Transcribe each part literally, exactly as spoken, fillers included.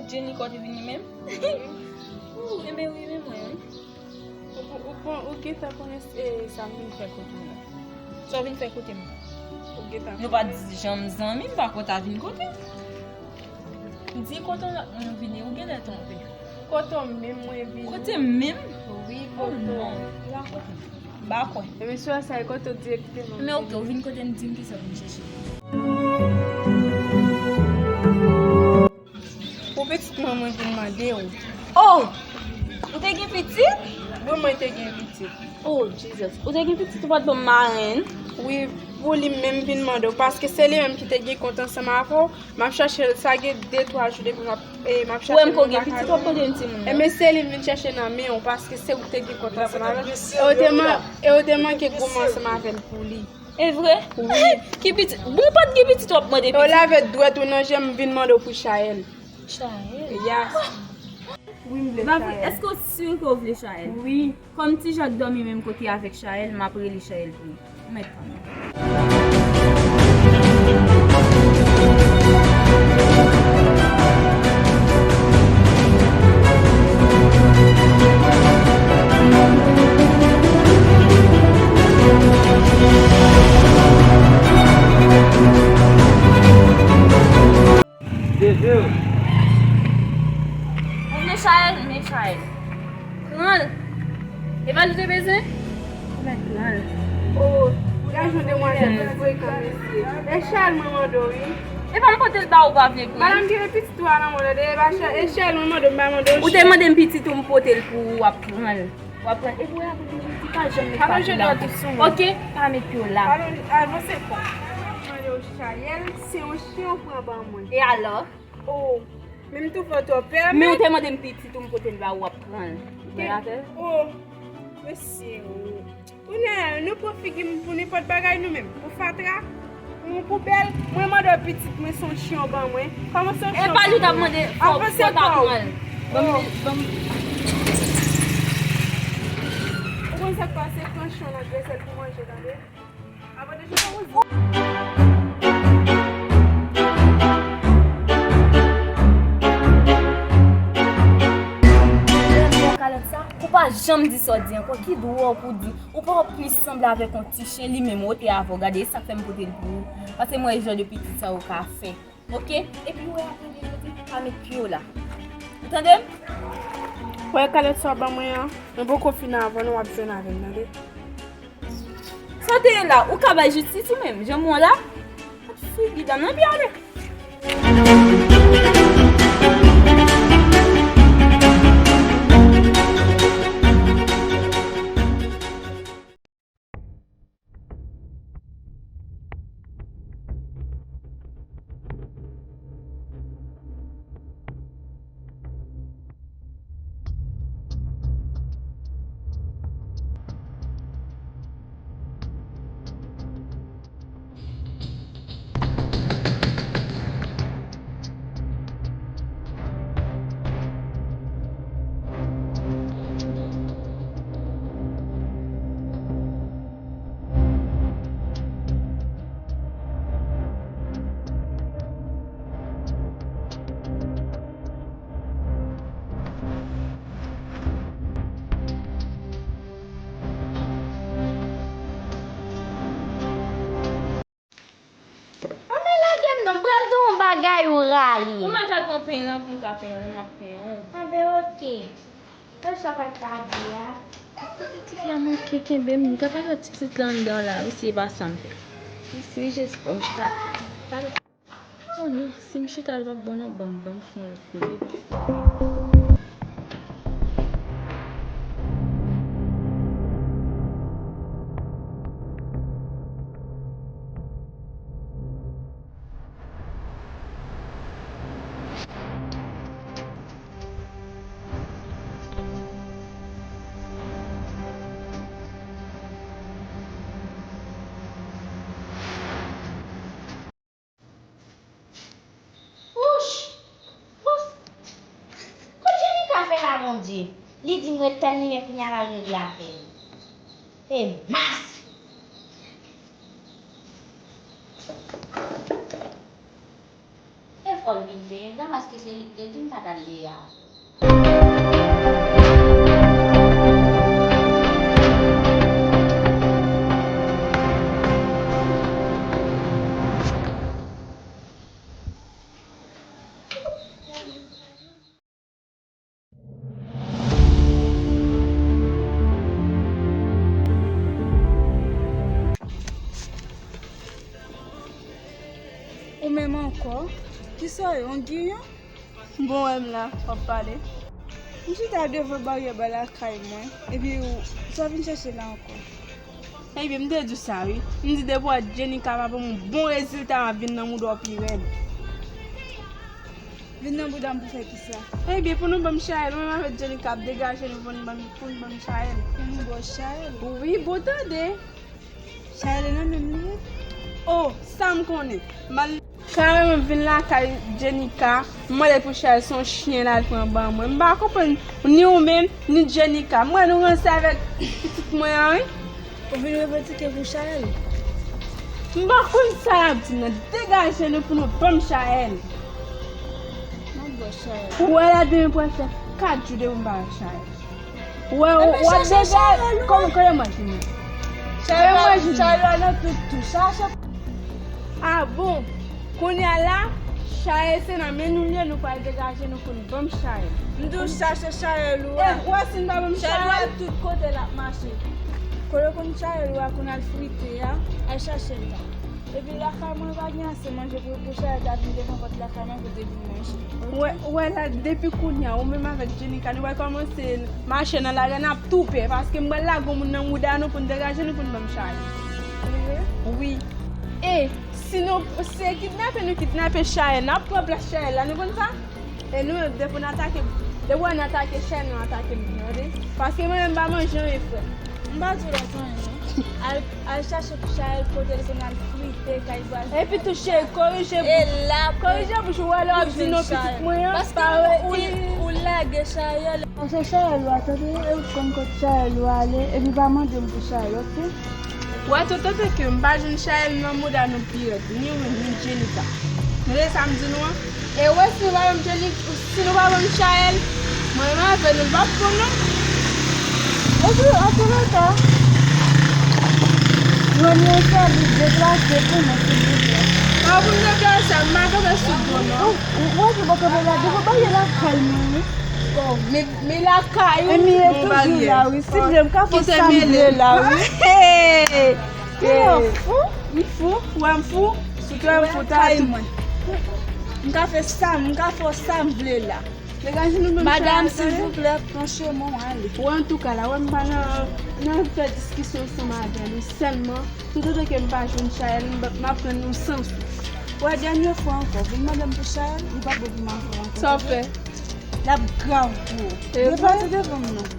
Jenny, kò te vini menm? Ou, enben wi, men mwen, wi. Ou, ou, ou, ou gentan konnen, e, sa m vin fè kote w la. Sa w vin fè kote m? Ou gentan konnen. Nou pa t janm zanmi, m pa kwè w ta vin kote m. Di kote w la, mwen vini, ou genlè twonpe. Kote w menm mwen vini. Kote m menm? Wi, kote w. Oh, non. Ou pa kote m. M pa kwè. Ebyen, si w sa, e kote w direkteman. Men oke, ou vin kote m, di m kisa w vin chèche. Pou pitit mwen, mwen vin mande w. Oh! Ou te gen pitit? Wi, mwen te gen pitit. Oh, Jesus. Ou te gen pitit, ou pa t ban m marenn? Wi, pou li menm vin mande w, paske se li menm ki te gen kont ansanm avè w. M ap chache l, sa gen de, twa jou depi m ap, e, m ap chache l nan vakans. Ou wè m ko gen pitit, w ap mande m timoun nan. Ebyen, se li m vin chache nan men w, paske se ou ki te gen kont ansanm avè l. E ou te man-, e ou te manke goumen ansanm avè l pou li. E vre? Wi. Ki pitit? Bon, ou pa t gen pitit, w ap mande pitit. E w lave dwèt ou nan je m, vin mande w pou Chaël. Chaël? Yes. Wi, m vle Chaël. Èske w si ke w vle Chaël? Wi. Kòm Ti Jak dòmi menm kote avèk Chaël, m ap rele Chaël pou ou. Ou mèt tann. Jezi. Ou vle Chaël, men Chaël. Pran l. E pa l ou te bezwen? Ou mèt pran l. Oh, gad yon demwazèl frekan, mesye. E Chaël mwen mande w, wi. E pa m pote l ba ou, pa vle pran l. Madanm, gen pitit ou a nan mwen, e pa Chaël, e Chaël mwen mande w, m pa mande w. Ou te mande m pitit ou, m pote l pou ou, w ap pran l. W ap pran, epi w ap di pa janm met pati la ankò. Oke, pa met pye w la. Alon, avanse fò. Mande w Chaël, se yon chen w pran ban mwen. E alò? Oh, men m twouve w twò pè, men. Men ou te mande m pitit ou, m pote l ba ou, w ap pran l. Ou pè avè l? Oh, mesye, oh. Kounye a, nou pran figi m pou nenpòt bagay nou menm. Pou fatra. Pou yon poubèl, mwen mande w pitit mwen se yon chen w ban mwen. Kòman se yon chen w ban mwen? E pa li w t ap mande, fò, fò w ta pran l. Ban m, ban m. Ou konn sa k pase, pran chen w nan gresèl pou manje, tande? Avan de chen w ban manje. Kalèt sa, ou pa janm di sa w di ankò, ki dwòl pou di. Ou pa w plis sanble avèk yon ti chen, li menm wote avè w. Gade, e sa k fè m pote l pou ou. Paske m wè jan de pitit sa yo ka fè. Oke? Epi w wè apre de jodi, pa met pye w la. Ou tande m? Wè kalèt sa w ban mwen an, mwen poko fin avè w non, w ap jwenn avè m, tande? Sa w te ye la, ou ka bay jistis ou menm, jan m wè w la? Figi dam nan, epi ale. Anben lage m non, m pral gen yon bagay ou rayi. Ou mèt al pran peny lan pou m ka penyen w, m ap penyen w. Anben oke. Sa sa pral ka di a? Ti fi a manke kenbe m, m ta pa wè ti pitit la anndan la, wi, si e pa sa m fè. Wi, si, jis, m ta, ta Oh non, si m chita l p ap bon non, ban m, ban m fè yon lòt kote. Wouch! Wouch! Kot Jenika fè la, Bondye? Li di m ret tèminen, kounye a l al regle afè l. E mas! E Fò l vin peye sa, paske se li ki te di m pa t al leye a. Ou menm ankò? Kisa w ye, yon giyon? Bon, wè m la, w ap pale. M chita devan baryè ba lakay mwen, epi w, sa w vin chèche la ankò? Ebyen, m te di w sa, wi. M di depi w wè Jenika pa ban m yon bon rezilta, m ap vin nan mouda w pi rèd. Vin nan bouda m pou fè kisa? Ebyen, pou nou ban m chayèl, mwen avèk Jenika ap degaje nou pou n ban m, pou n ban m chayèl. Pou nou ba w chayèl? Wi, bon tande. Chayèl nan menm li ye? O, sa m konnen. M al kareman vin lakay Jenika, m mande pou chayèl, se yon chen l al pran ban mwen. M pa konprann ni ou menm, ni Jenika. M wè nou ranse avèk pitit mwen an, wi. Ou vin revandike pou chayèl? M pa konn sa y ap di m nan. Degaje nou pou nou ban m chayèl. M ap ba w chayèl. Ou wè la demen pral fè kat jou depi m pa wè chayèl. Ou wè, ou ap degaje. Kòman, kòman mwen jwenn li? Chayèl la nan tout tou. Chache. A bon? Kounye a la, chayèl se nan men nou l ye, nou pral degaje nou pou n ban m chayèl. M di w chache chayèl ou a. E, ou wè si n pa ban m chayèl? Chayèl ou a tout kote l ap mache. Kote w konn chayèl ou a konn al frite a, al chache l la. Epi lakay mwen pa gen ase manje pou, pou chayèl ta vin devan pòt lakay mwen pou te vin manje. Ou wè, ou wè la, depi kounye a, ou menm avèk Jenika, nou pral kòmanse mache nan lari a, n ap tou pè, paske m pral lage yon moun nan mouda nou pou n degaje nou pou n ban m chayèl. Wi. E, si nou, se kidnape nou kidnape chayèl, n ap pran plas chayèl la, nou konn sa? E nou menm, depi n atake, depi w wè n atake chayèl, nou atake moun, tande? Paske mwen menm, m pa manje anyen frè. M pa di w lòt anyen, non. Al, al chache chayèl kote l konn al frite, kay vwazen. Epi tou cheri, korije bouch ou. Korije bouch ou, wè lè w ap di non pitit mwen an, pa rete. Paske ou, ou lage chayèl. Chache chayèl ou a, tande, e ou konn kot chayèl ou a ale, epi pa mande m pou chayèl, oke? Wè, tonton Peke, m pa jwenn chayèl nan mouda nou pi rèd, ni ou menm, ni Jenika. Tande sa m di nou an? E wè, si nou pa ban m Jenika, si nou pa ban m chayèl, mwen menm avè nou, n p ap pran non. Epi, antoulèka, jwenn yon sèvis deplase pou mwen, silvouplè. Pa pou m deplase, m pa kanpe sou do non. Ou, ou, ou wè ki bò kanpe la, devan baryè lakay mwen, wi. Oh, men, men lakay ou, men baryè. Silvouplè, m ka fè sa m vle la, wi. Hey! Kite m fou? M fou? Ou wè m fou? Si w wè m fou, ta di mwen. M ka fè sa, m ka fè sa m vle la. Degaje nou menm chayèl, tande. Madanm, silvouplè, pran chemen w ale. Ou wè, antouka, la, wè, m pa nan, nan fè diskisyon ansanm avè nou, sèlman, toutotan ke m pa jwenn chayèl, m, m ap rann nou san sou. Ou wè, dènye fwa ankò, vin mande m pou chayèl, li p ap bon pou m avè w ankò, tande? Sa w fè? L ap grav pou ou. Depase devan m non.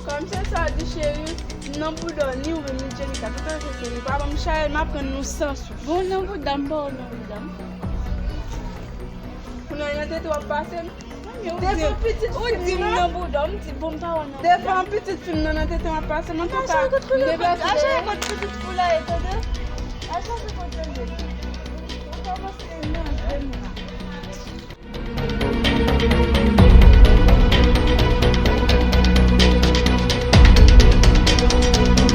Kòm se sa w di, cheri, m nan bouda w, ni ou menm, ni Jenika, toutotan ke nou pa ban m chayèl, m ap rann nou san sou. Bon, nan bouda m, pa w nan bouda m. Pou nan, nan tete w ap pase m. Devan pitit fi m nan. Ou di m nan bouda w, m di bon, m pa w nan bouda m. Devan pitit fi m nan, nan tete w ap pase m, antouka, m deplase dèyè. Acha kot pitit fi w la ye, tande? Acha se kote l ye. Ou kòmanse nan